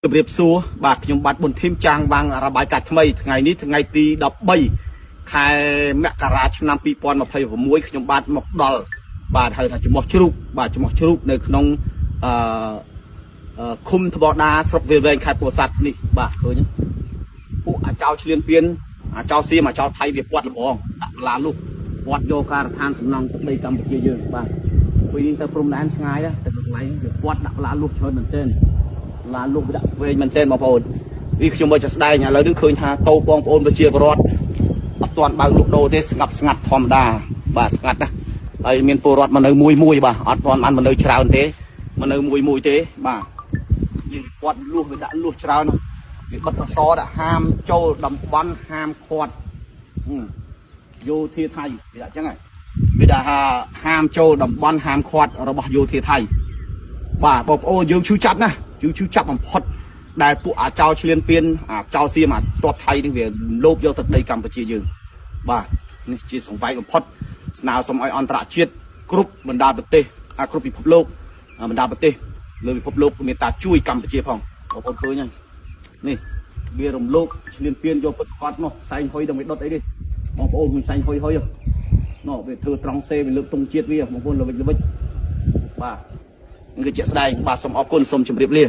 ជម្រាបសួរបាទខ្ញុំបាទប៊ុនធីមចាងវាងរបាយការណ៍ថ្មីថ្ងៃនេះថ្ងៃទី13ខែមករាឆ្នាំ2026ខ្ញុំបាទមកដល់បាទហៅថាច្រមុះជ្រូកបាទច្រមុះជ្រូកនៅក្នុងអឺអឺឃុំថ្មដាស្រុកវាលវែងខេត្តពោធិ៍សាត់នេះបាទឃើញទេពួកអាចោឆ្លៀនពៀនអាចោសៀមអាចោថៃវាពាត់លបងដាក់កលាលុះពាត់យកការដ្ឋានសំណង់ទឹកដីកម្ពុជាយើងបាទពេលនេះទៅព្រំដែនឆ្ងាយណាស់ទៅកន្លែងវាពាត់ដាក់កលាលុះច្រើនមែនទែន ឡានលុះវាដាក់វែងមែនទែនបងប្អូននេះខ្ញុំមកจะស្ដែងឥឡូវនេះឃើញថាតោបងប្អូនប្រជាពលរដ្ឋអត់ទាន់បើកលក់ដូរទេស្ងាត់ស្ងាត់ធម្មតាបាទស្ងាត់ណាស់ហើយមានពលរដ្ឋមកនៅមួយមួយបាទអត់ទាន់បានមកនៅច្រើនទេមកនៅមួយមួយទេបាទនេះពាត់លួសវាដាក់លួសច្រើនណាស់វាបិទអសដាក់ហាមចូលតំបន់ហាមឃាត់ហឹមយោធាថៃវាដាក់ចឹងហើយវាដាក់ថាហាមចូលតំបន់ហាមឃាត់របស់យោធាថៃ បាទបងប្អូនយើងឈឺចាប់ណាស់យើងឈឺចាប់បំផុតដែលពួកអាចោឆ្លៀនពៀនអាចោសៀមអាតបថៃនេះវាលោបយកទឹកដីកម្ពុជាយើងបាទនេះជាសង្វេគបំផុតស្នើសុំឲ្យអន្តរជាតិគ្រប់បណ្ដាប្រទេសអាគ្រប់ពិភពលោកបណ្ដាប្រទេសលើពិភពលោកមេត្តាជួយកម្ពុជាផងបងប្អូនឃើញហើយនេះវារំលោភឆ្លៀនពៀនយកពិតប្រកបនោះផ្សែងហុយដល់វាដុតអីនេះបងប្អូនមានផ្សែងហុយហុយនោះវាធ្វើត្រង់សេវាលើកទង់ជាតិវាបងប្អូនល្វិចល្វិចបាទ នេះគឺជាក់ស្ដែងបាទសូមអរគុណសូមជម្រាបលា